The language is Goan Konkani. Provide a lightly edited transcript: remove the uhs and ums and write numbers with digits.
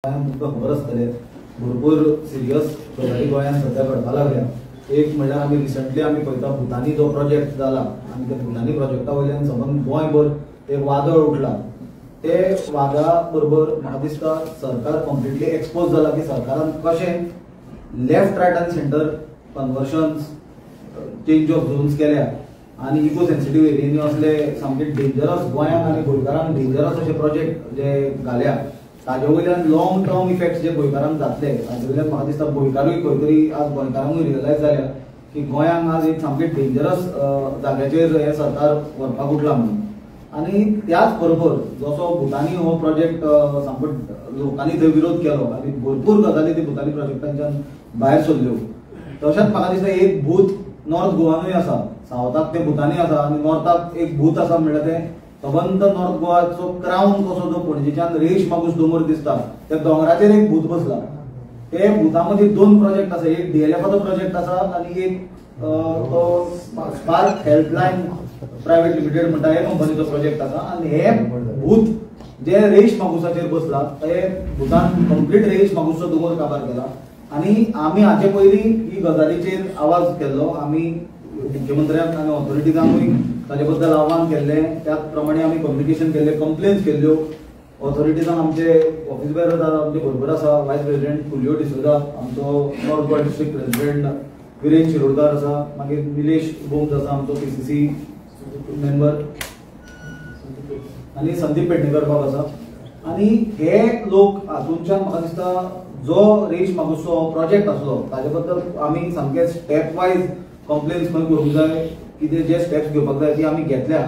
तुमकां खबर आसतलें भरपूर सिरियस गजाली गोंयांत सद्या घडपा लागल्या. एक म्हणल्यार आमी रिसंटली आमी पळयता भुतानी जो प्रोजेक्ट जाला आनी त्या भुतानी प्रोजेक्टा वयल्यान सबंद गोंयभर एक वादळ उठला. ते वादळा बरोबर म्हाका दिसता सरकार कंप्लिटली एक्सपोज जाला की सरकारान कशें लेफ्ट रायट आनी centre conversions change of zones केल्या आनी इको सेन्सिटीव एरियांनी असले सामके डेंजरस गोंयांक आनी गोंयकारांक डेंजरस अशे प्रोजेक्ट जे घाल्या ताजे वयल्यान लॉंग टर्म इफेक्ट्स जे गोंयकारांक जातले ताजे वयल्यान म्हाका दिसता गोंयकारूय खंय तरी आज गोंयकारांकूय रियलायज जाल्या की गोंयांक आज एक सामकें डेंजरस जाग्याचेर हें सरकार व्हरपाक उठलां म्हणून. आनी त्याच बरोबर जसो भुतानी हो प्रोजेक्ट सामको लोकांनी थंय विरोध केलो आनी भरपूर गजाली ती भुतानी प्रोजेक्टांच्यान भायर सरल्यो, तशेंच म्हाका दिसता एक भूत नॉर्थ गोवानूय आसा. सावथाक ते भुतानी आसा आनी नॉर्थाक एक भूत आसा म्हणल्यार ते सबंद नॉर्थ गोवाचो क्रावन कसो जो पणजेच्यान रेश मागूस दोंगर दिसता त्या दोंगराचेर एक भूत बसला. ते भुता मदीं दोन प्रोजेक्ट आसा, एक डीएलएफाचो प्रोजेक्ट आसा आनी एक तो स्पार्क हेल्पलायन प्रायव्हेट लिमिटेड म्हणटा हे कंपनीचो प्रोजेक्ट आसा. आनी हे भूत जे रेश मागुसाचेर बसला ते भुतान कंप्लीट रेश मागूसचो दोंगर काबार केला. आनी आमी हाचे पयलीं ही गजालीचेर आवाज केल्लो, आमी मुख्यमंत्र्यांक आनी ऑथॉरिटीजांकूय ताजे बद्दल आव्हान केल्लें, त्याच प्रमाणे आमी कम्युनिकेशन केल्लें, कंप्लेन्स केल्ल्यो ऑथॉरिटीजांक. आमचे ऑफिस बेरर आमचे बरोबर आसा वायस प्रेसिडेंट कुलियो डिसोजा, आमचो north Goa district president Viren Shirodkar आसा, मागीर निलेश गोम्स आसा आमचो पीसीसी मेंबर आनी संदीप पेडणेकर बाब आसा. आनी हे लोक हातूंतल्यान म्हाका दिसता जो रेश मागूसचो प्रोजेक्ट आसलो ताजे बद्दल आमी सामके स्टेप वायज कंप्लेन्स खंय करूंक जाय, कितें जे स्टेप्स घेवपाक जाय ती आमी घेतल्या.